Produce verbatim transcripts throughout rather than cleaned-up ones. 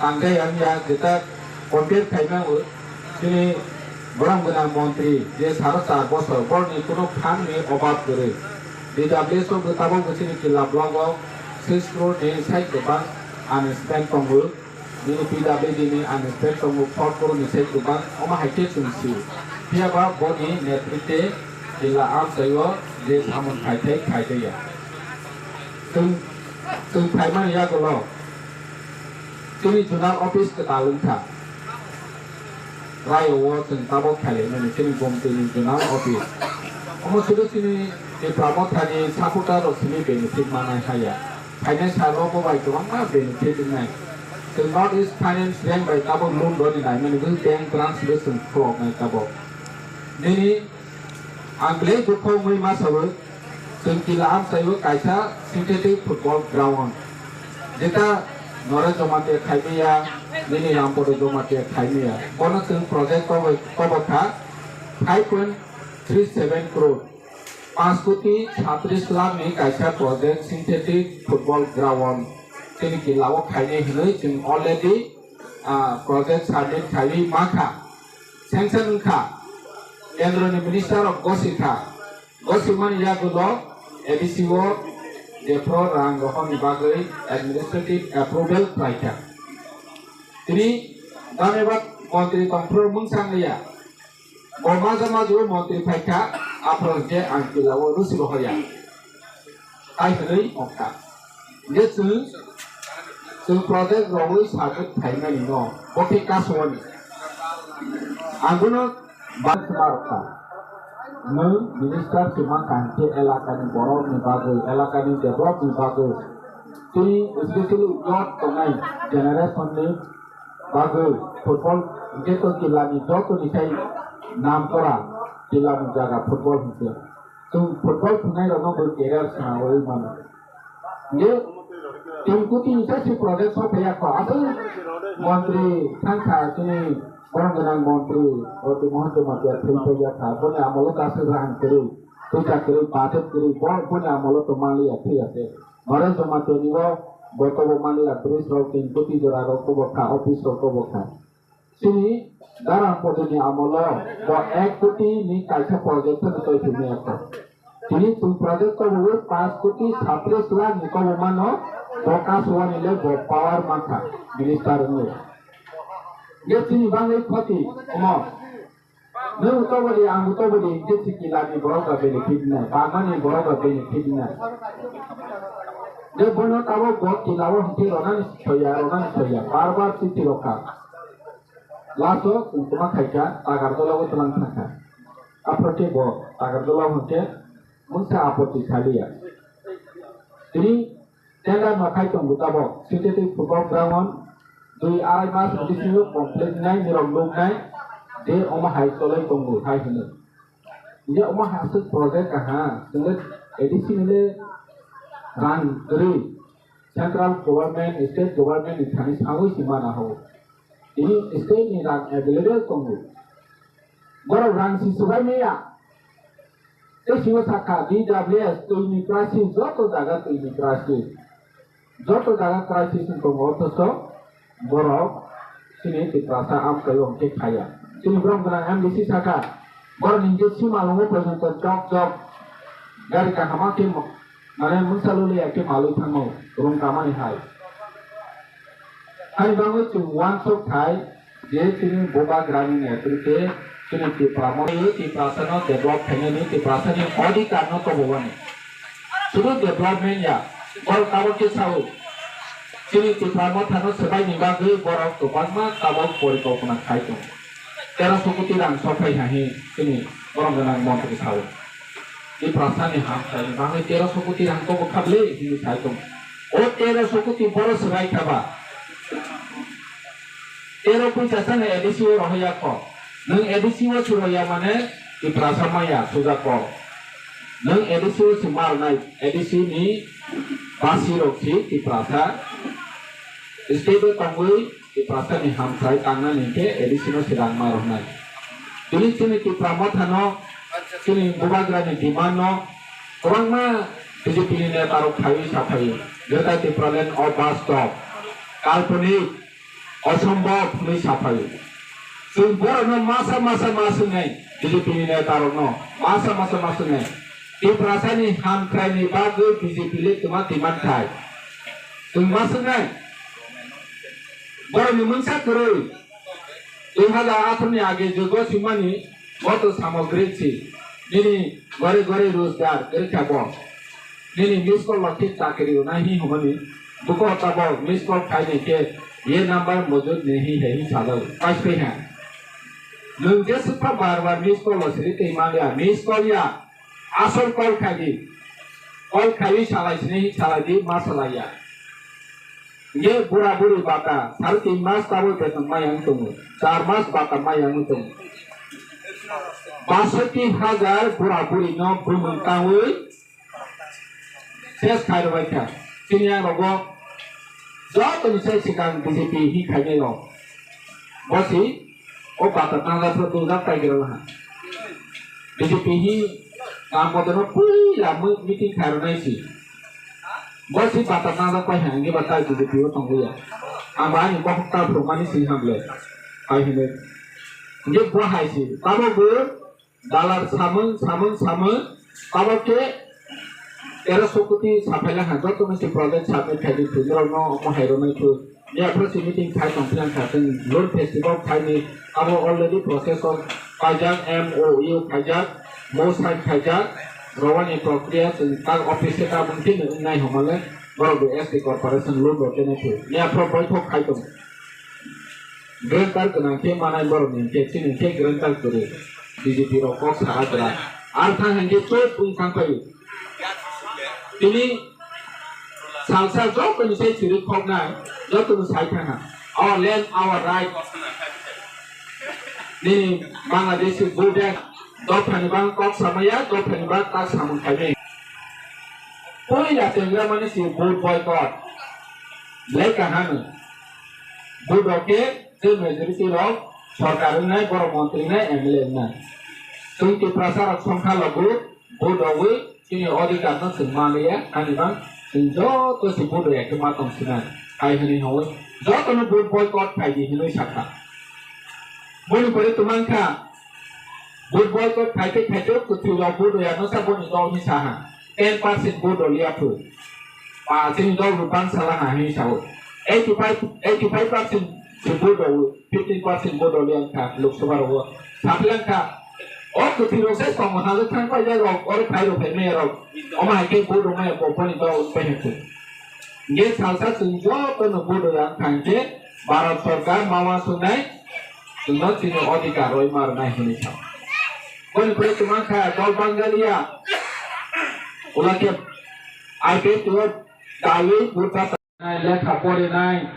Tangkhe ang ya jeta compare khaima o, chini borok gwnang montri je saro char bosor borni kuno phan ni obab kwrwi. D W S o bo tabok bo chini Killa block o six crore ni side kwbang unspent tongo. Nini P W D ni unspent tongo four crore ni side kwbang, omo hai khe chwng si. Phiya ba boni netritwe Killa amchai o je samung khai thai khai thai ya. Chwng, chwng phaimani yagulo chini zonal office kwtal wngkha. Rayo o chwng tabok khailai mani chini Gomti ni zonal office. Omo sudu chini Tipra Motha ni supporter rok simi benefit manai haya. Finance salo bo bai kwbangma benefit wngnai. Chwng North East Finance Bank bai tabok loan rwni nai mani bai bank branch bo chwng khuloknai tabok. Nini Ang belai dukho wngwi ma sawi, chwng Killa amchai o kaisa synthetic football ground. Jeta Naresh Jamatia khaimaya, nini Rampada Jamatia khaimaya. Bono chwng project kobo, kobo kha five point three seven crore. Panch koti chhatris lakh ni kaisa project synthetic football ground. Chini Killa o khainai hinwi chwng already, ah, project submit khaiwi ma kha. Sanction wngkha. Kendro ni minister rok gosi kha. Gosimani yagulo A D C o jephru rang rohorni bagwi administrative approval khlaikha. Tini Dhanebad montri tongphru mungsa wngya. Bo maja majo montri phaikha, aphuru je ang Killa o rusi rohorya. Tai hwnwi ongkha. Je chwng, chwng project rogwi submit khaimani no, bo khe kasoni. Ang bono Bangma rwkha. Nwng minister se ma kaham khe elakani borokni bagwi, elakani developni bagwi, tei specially youth tongnai generation ni bagwi football hwnkhe to Killani jotoni khai namkora Killani jaga football hwnkhe. Chwng football thwngnairokno bo career swnamwi mano. Hingke tin koti ni sasi project sophaiya kho. Aswk montri thangkha chini borok gwnang montri Roti Mohan Jamatia thwi paijak kha. Boni amolo kaisa rang kwrwi, puisa kwrwi, budget kwrwi, bo boni amolo to manliya thwi ase. Naresh Jamatia ni bo, bo to bo manliya bridge rok tin koti jora rok to bo kha, office rok to bo kha. Chini Dara Podoni amolo bo ek koti ni kaisa project phano twi phimya kho. Tini chwng project kobo panch koti chhatris lakh ni kobo mano, bo kaswani le bo power mankha minister wngwi. Ye chini bangwi khoti omo. Nwng tobodi, ang tobodi, je si Killani borok ba benefit nai, bangmani borok ba benefit nai. Je bono tabo bo Killa o hwnkhe ronani soya, ronani soya, bar bar chiti rokha. Last o chwng kwma khaikha, Tagardola o twlang thangkha. Aphuru khe bo Tagardola hwnkhe mungsa apoti khaliya. Tini tender no khai tongo tabok, synthetic football ground, dui arai mas bisingo complete nai nirok nuknai, je omo hai cholai tongo hai hwnwi. Hingke omo hai aswk project kaha, chwngno A D C ni le rang kwrwi, central government, state government ni thani sawi se mana ho. Tini state ni rang available tongo. Borok rang si swbai maya. Tei simo sakha D W S twi ni crisis, joto jaga twi ni crisis. Joto jaga crisis wng tongo, othocho borok chini Tiprasa amchaio hwnkhe khaya. Chini borok gwnang M D C sakha, borok ni hwnkhe simalwngo porjonto jok jok gari kaham khe mo-, mane mungsa loli ya khe malwi thangno rung kamani hai. Hai bagwi chwng uansuk thai je chini bubagrani netrite chini Tipra mori Tiprasano develop khainani Tiprasani odhikarno tobobani. Sudu development ya, borok tabok khe sao. Chini Tipra mothano swbaini bagwi borok kwbangma tabok porikalpona khai tongo. Teroso koti rang sophai hahi chini borok gwnang montri sao. Tiprasani hamsai bagwi teroso koti rang kobok kha ble hinwi sai tongo. O teroso koti boro swbai kha ba. Tero puisa sani A D C o rohorya kho. Nwng A D C o se rohorya mane Tiprasa maya suja kok. Nwng A D C o se malnai, A D C ni basi rok si Tiprasa. State o tongwi Tiprasa ni hamsai tangnani hwnkhe A D C no se rang ma rohnai. Tini chini Tipra mothano, chini bubagrani demand no kwbangma B J P ni neta rok phaiwi saphaiwi. Greater Tipraland o bus stop, kalponik, Osombhob hwnwi saphaio. Chwng borokno masa masa ma swngnai, B J P ni netarokno masa masa ma swngnai. Tiprasani hamkraini bagwi B J P le twma demand khai. Chwng ma swngnai. Borokni mungsa kwrwi. Dui hazar atharo ni age joto swimani bo to samagrik si. Nini gore gore rozgar kwrwi kha bo. Nini miss call rok khe chakri rwnai hi hwnmani. Buko tabok miss call khaini khe ye number mojud ni hi he hi sajao. Paispe ha. Nwng je swkha bar bar miss call lo siri tei mangya. Miss call ya. Asol call khaidi. Call khaiwi salai sini hi salai di ma salai ya. Ye bura buri bata sari tin mas tabok beton ma yang tongo. Char mas bata ma yang tongo. Basoti hajar bura buri no bumung tangwi ses khai rwbaikha. Chini ang rogo joto ni sai sikang B J P hi khainai rok. Bosi o bata tangla pro tu jak pai gira ha. B J P hi ang bodono puila mu-, meeting khai rwnai si. Bosi bata tangla pai ha, ngi bata B J P o tongwi ya. Ang ba ani bokhok ta phuru mani si hamle. Hai hine. Ngi bo hai si. Tamo bo Dalar samung, samung, samung, tabok khe tero sokoti saphaila ha, joto nisi project submit khaidi thwi, norokno omo hai rwnai thwi. Ni aphuru si meeting khai tong phiya kha, chwng loan festival khaini, abo already process o khaijak, M O U khaijak, mo sign khaijak, rowani prokriya chwng tak office se tabuk khe wngnai hwnmale, borok bo S T corporation loan rw khe nai thwi. Ni aphuru boithok khai tong. Grandeur gwnang khe manai borok ni hwnkhe chini hwnkhe grandeur kwrwi B J P rok kok sa agra. Ar thang hwnkhe chwk wng thang phaio. Tini salsa joto ni sai chwrwi khoknai joto ni sai thang ha. Our land, our right. Nini Bangladesh border dophani bang kok samaya, dophani bang tak samung khaimai. Puila chengra mani si vote boycott. Belai kaham. Vote rok khe tei majority rok sorkar wngnai, borok montri wngnai, M L A wngnai. Chwng Tiprasa rok songkha logo vote rogwi chini odhikar no chwng manliya, ani bang chwng joto se vote rwya khe ma tong sinai. Hai hwnwi hwnwi joto no vote boycott khai di hwnwi sakha. Boni pore twmang kha, vote boycott khai khe khai khe kwthwi rok vote rwya no sa boni dol ni saha. Ten percent vote rw liya phu. Pa chini dol rw bang sala ha hwnwi sao. Eighty five, eighty five percent se vote rw, fifteen percent vote rw liya kha Lok Sabha rw. Saplang kha. O kwthwi rok se tong ha thang pai jai rok, oro phai rw phai maya rok. Omo hai khe vote rw maya bo boni dol pai hwn. Nge salsa chwng joto no vote rw yang thang khe Bharat Sarkar ma uansuknai, chwngno chini odhikar rwi ma rwnai hwnwi sa. Boni pore twmang kha dol Bangalia, ula khe I P F T o dalwi burta tanai, lekha porinai,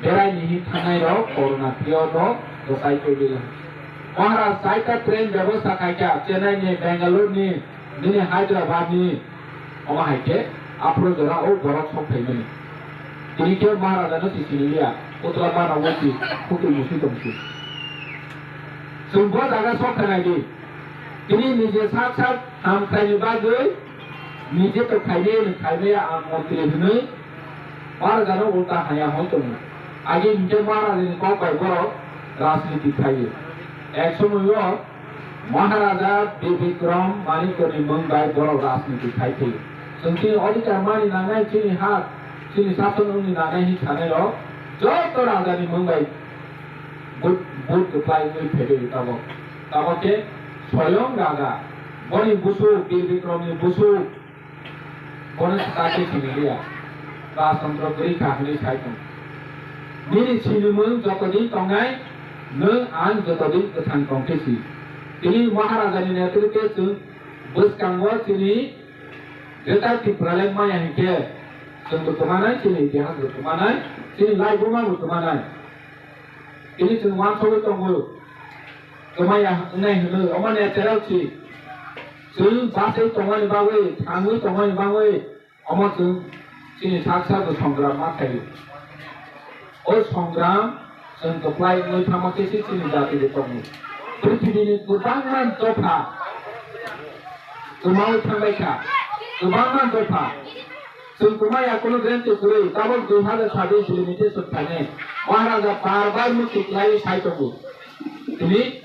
beraini hin thangnai rok Corona period o bwsai twi di. Maharaj chaita train bebosta khaikha, Chennai ni, Bangalore ni, nini Hyderabad ni, omo hai khe aphuru jora o borok sok phaimani. Tini khe Maharaja no si sini liya, putra mana wasi khutui musi tongsi. Chwng bo jaga sok khanai di. Tini nije sak sak ham khaini bagwi, nije to khaini hwnwi khaimaya ang montri hwnwi, Maharajano ulta haya hoi tongo. Age hinkhe Maharajani kok bai borok rajniti khaio. Ek somoio Maharaja Bir Bikram Manikni mung bai borok rajniti khai khaio. Chwng chini odhikar mani nangnai, chini hak, chini sason wngni nangnai hin sanai rok joto rajani mung bai vote, vote kwplai wngwi phaibaio tabok. Tabok khe soyong raja, boni busuk, Bir Bikramni busuk, bono swkakhe sini liya. Rajtantro kwrwi kha hwnwi sai tong. Nini sinimung jotodin tongnai, nwng ang jotodin kwthang tongkhe si. Tini Maharajani netritwe chwng bwskango chini Greater Tipraland maya hinkhe chwngbo kwmanai, chini itihasbo kwmanai, chini laibuma bo kwmanai. Tini chwng uansugwi tongo, kwmaya wngnai hwnwi, omo natural si. Chwng bachwi tongmani bagwi, thangwi tongmani bagwi, omo chwng chini sak sakbo songram ma khaio. O songram chwng kwplai wngwi thangma khe se chini jati bo tongo. Prithibini kwbangma dopha kwmaui thangbai kha, kwbangma dopha. Chwng kwmaya kunu rent kwrwi, tabok dui hazar sabbish delimitation khainai. Maharaja bar bar muchuk khlaiwi sai tongo. Tini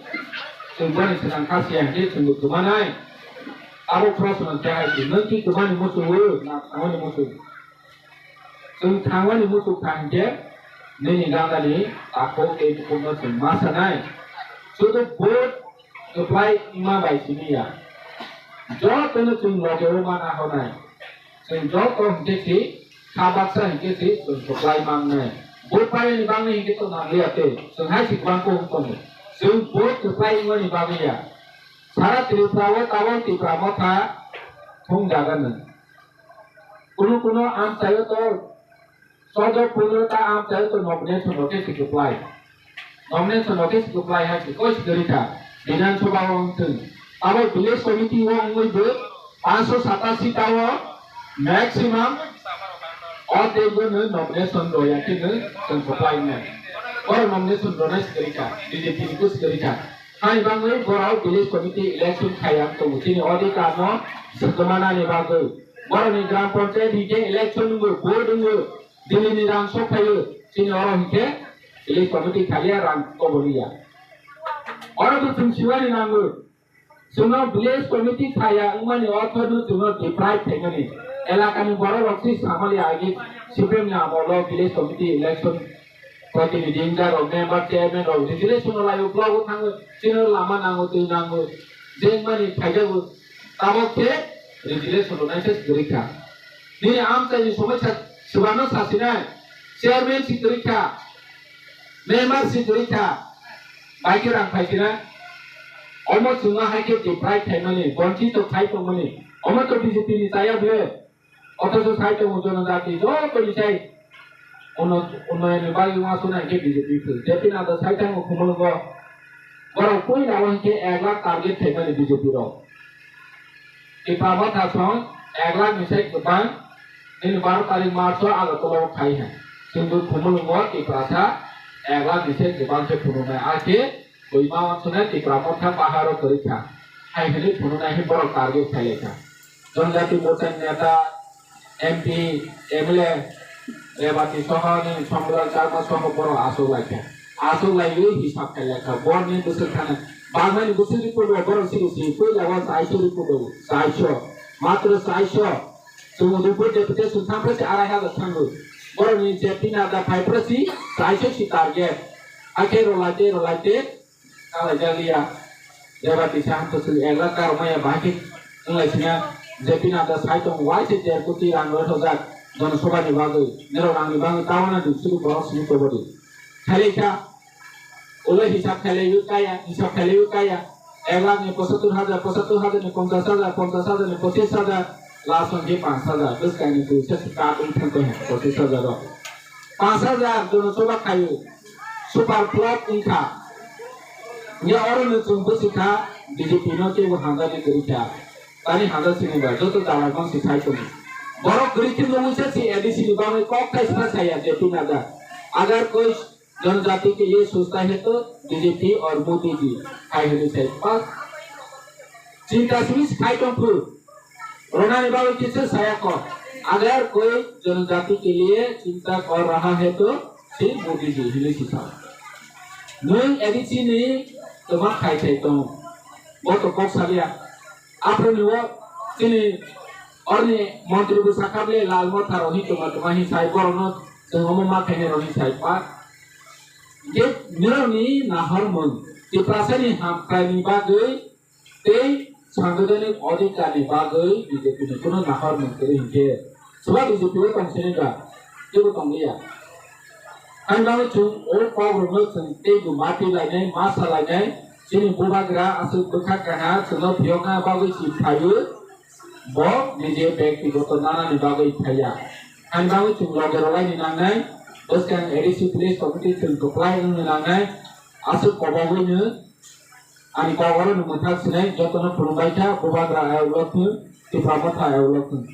chwng boni swkang kha siya hwnkhe chwngbo kwmanai. Abo proshno khe hai se, nwng ki kwmani muchung o, na thangmani muchung? Chwng thangmani muchung kha hwnkhe nini gandani takhuk tei bukhukno chwng ma sanai. Sudu vote kwplai wngma bai simi ya. Jotono chwng loge o ma nahornai. Chwng joto hwnkhe si, kha baksa hwnkhe si chwng kwplai mangnai. Vote painani bagwi hwnkhe to nangliya tei chwng hai se kwbang kok wng tongo. Chwng vote kwplai wngmani bagwi ya. Sara Tripura o tabok Tipra Motha thung jaga nwng. Kunu kunu amchaio to, choddo pondro ta amchaio to nomination rokhe se kwplai. Nomination rokhe se kwplai hai se koi se kwrwi kha. Bidhan Sabha o wng thung. Abo village committee o wngwi bo panch sho satasi ta o maximum o tei bo no nomination roya khe no chwng kwplai wngnai. Oro nomination ronai se kwrwi kha. B J P ni khe se kwrwi kha. Hani bangwi borok village committee election khaiya wng tongo. Chini odhikar no swkmanani bagwi. Borokni gram panchayat hinkhe election wngwi, vote wngwi, Delhi ni rang sok phaio, chini oro hinkhe village committee khaliya rang koboliya. Oro bo chwng siwani nango. Chwngno village committee khaya wngmani ortho no chwngno deprive khaimani. Elakani borok rok si samali agi C P M ni amolo village committee election protinidhi wngjago, member, chairman rok resolution rok lai o block o thango, chini lama nango, twi nango, jengmani phaijago, tabok khe resolution rok naisa kwrwi kha. Nini amchaini somoi sa, swbano sasinai, chairman si kwrwi kha, member si kwrwi kha, bai khe rang phai khe na, omo chwngno hai khe deprive khaimani, bonchito khai tongmani, omo to B J P ni chaya ble. Othocho sai tongo jonojati joto ni sai uno-, unnoyonni bagwi uansuknai hwnkhe B J P phai. J P Nadda sai thango Khumulwngo. Borok puila o hwnkhe ek lakh target khaimani B J P rok. Tipra Motha song ek lakh ni sai kwbang nini baro tarik March o Agartala o khai hai. Chwngbo Khumulwngo Tiprasa ek lakh ni sai kwbang khe phunuknai. Akhe Buima uansuknai Tipra Motha paharo kwrwi kha, hai hwnwi phunuknai hwn borok target khailai kha. Jonjati Morchani neta, M P, M L A, Rebati soho ni Sombulal Chakma soho borok aswk lai kha. Aswk laiwi hisab khailai kha. Borni bwswk thani, bagmani bwswk report rok borok siri si, puila o chaisho report rok, chaisho, matro chaisho. Chwng report deputation thampra si arai hajar thango. Borokni J P Nadda phaiphra si chaisho si target. Akhe rolaite, rolaite, Kalaijak liya. Jeba tisa hamto sili ek lakh karo maya bahai khe wnglai sina J P Nadda sai tong waise der koti rang roi thojak Jana Sabha ni bagwi. Nero rang ni bagwi tawana di suru borok sini kobodi. Khailai kha. Ulo hisab khailai wi kaya, hisab khailai wi kaya. Ek lakh ni pochattor hajar, pochattor hajar ni ponchash hajar, ponchash hajar ni pochis hajar, last hwnkhe panch hajar. Bwskang ni puisa se kat wng thang khe pochis hajar rok. Panch hajar Jana Sabha khaio. Super flop wngkha. Hwnkhe oro no chwng bwswkha B J P no kebo hamjaknai kwrwi kha. Tani hamjak sini ba joto dalai bangsi sai tongo. Borok kwrwi khe nugwi se si A D C ni bagwi kok thai sna saya J P Nadda. Agar koi janjati ke liye sochta hai to B J P aur Modi ji hai hwnwi sai. Pas chinta simi sai tongkhu. Ronani bagwi kisa saya kok. Agar koi janjati ke liye chinta kar raha hai to se Modi ji hwnwi sisa. Nwng A D C ni twma khai thai tong. Bo to kok salia. Aphuru ni o chini orni montri bo sakha ble Lal Motha rok hi twma twma hi sai borok no chwng omo ma khainai rok hi sai pa. Je nirok ni nahor mung. Tiprasa ni hamkrai ni bagwi tei sangbidhanik odhikar ni bagwi B J P ni kunu nahor mung kwrwi hinkhe, soba B J P o tong sini ba, teibo tong liya. Ani bagwi chwng o kok rokno chwng teibo ma twi lainai, ma sa lainai, chini bubagra aswk bwkha kaha chwngno phiyokna bagwi si phaio, bo nije bektigoto nanani bagwi phaiya. Ani bagwi chwng loge rwlaini nangnai, bwskang A D C police committee chwng kwplai wngni nangnai, aswk kobogwino. Ani kok oro ni mwthak sinai jotono khulumbai kha, Bubagra ayuk lokthwng, Tipra Motha ayuk lokthwng.